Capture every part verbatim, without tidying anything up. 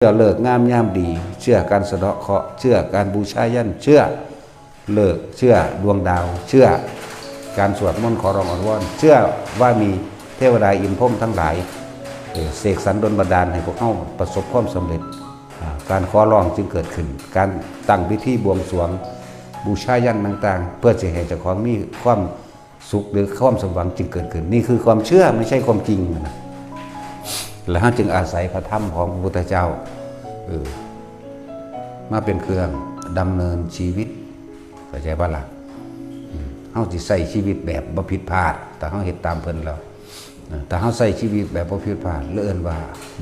เชื่อฤกษ์งามยามดี เชื่อการสะเดาะเคราะห์ เชื่อการบูชายัญ เชื่อฤกษ์ เชื่อดวงดาว เชื่อการสวดมนต์ขอร้องอ้อนวอน เชื่อว่ามีเทวดาอินทร์พรหมทั้งหลาย เอ่อ เสกสรรดลบันดาลให้พวกเฮาประสบความสำเร็จ อ่า การขอร้องจึงเกิดขึ้น การตั้งพิธีบวงสรวงบูชายัญต่างๆ เพื่อสิให้เจ้าของมีความสุขหรือความสมหวังจึงเกิดขึ้น นี่คือความเชื่อ ไม่ใช่ความจริงนะ แล้วเราจึงอาศัยพระธรรมของพระพุทธเจ้า เออ มาเป็นเครื่องดำเนินชีวิต เข้าใจบ่ล่ะ อืม เราสิใช้ชีวิตแบบบ่ผิดพลาด ถ้าเราเฮ็ดตามเพิ่นแล้ว นะ ถ้าเราใช้ชีวิตแบบบ่ผิดพลาด เรียกว่า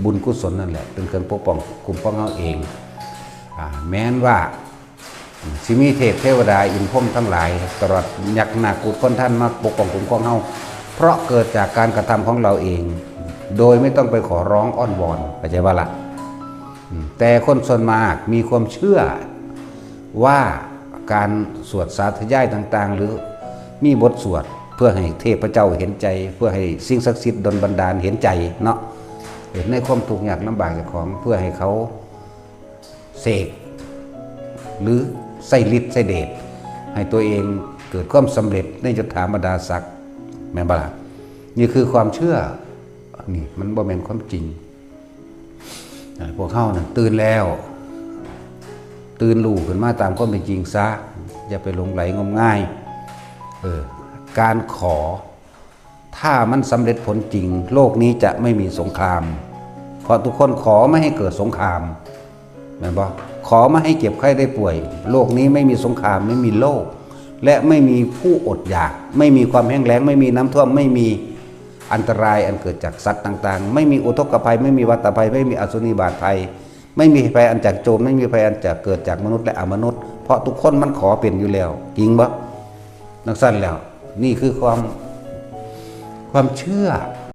บุญกุศลนั่นแหละ เป็นเครื่องปกป้องคุ้มครองเราเอง อ่า แม้นว่า สิมีเทพเทวดาอินทร์พรหมทั้งหลาย ตลอดยักษ์นาคกุดคนทันมาปกป้องคุ้มครองเรา เพราะเกิดจากการกระทำของเราเอง โดยไม่ต้องไปขอร้องอ้อนวอน เข้าใจบ่ล่ะ อืม แต่คนส่วนมากมีความเชื่อว่าการสวดสาธยายต่างๆ หรือมีบทสวดเพื่อให้เทพเจ้าเห็นใจ เพื่อให้สิ่งศักดิ์สิทธิ์ดลบันดาลเห็นใจเนาะ เห็นในความทุกข์ยากลำบากเจ้าของ เพื่อให้เขาเสก หรือใส่ฤทธิ์ใส่เดช ให้ตัวเองเกิดความสำเร็จในยศถาบรรดาศักดิ์ แม่นบ่ล่ะ นี่คือความเชื่อ นี่มันบ่แม่นความจริง อ่า พวกเฮานั่นตื่นแล้ว ตื่นรู้ขึ้นมาตามความเป็นจริงซะ อย่าไปหลงไหลงมงาย เออ การขอ ถ้ามันสำเร็จผลจริง โลกนี้จะไม่มีสงคราม เพราะทุกคนขอไม่ให้เกิดสงคราม แม่นบ่ ขอไม่ให้เจ็บไข้ได้ป่วย โลกนี้ไม่มีสงคราม ไม่มีโรค และไม่มีผู้อดอยาก ไม่มีความแห้งแล้ง ไม่มีน้ำท่วม ไม่มีอันตรายอันเกิดจากสัตว์ต่างๆ ไม่มีอุทกภัย ไม่มีวัฏภัย ไม่มีอสุนิบาตภัย ไม่มีภัยอันจากโจร ไม่มีภัยอันจากเกิดจากมนุษย์และอมนุษย์ เพราะทุกคนมันขอเป็นอยู่แล้ว จริงบ่ จั่งซั้นแล้ว นี่คือความ ความเชื่อ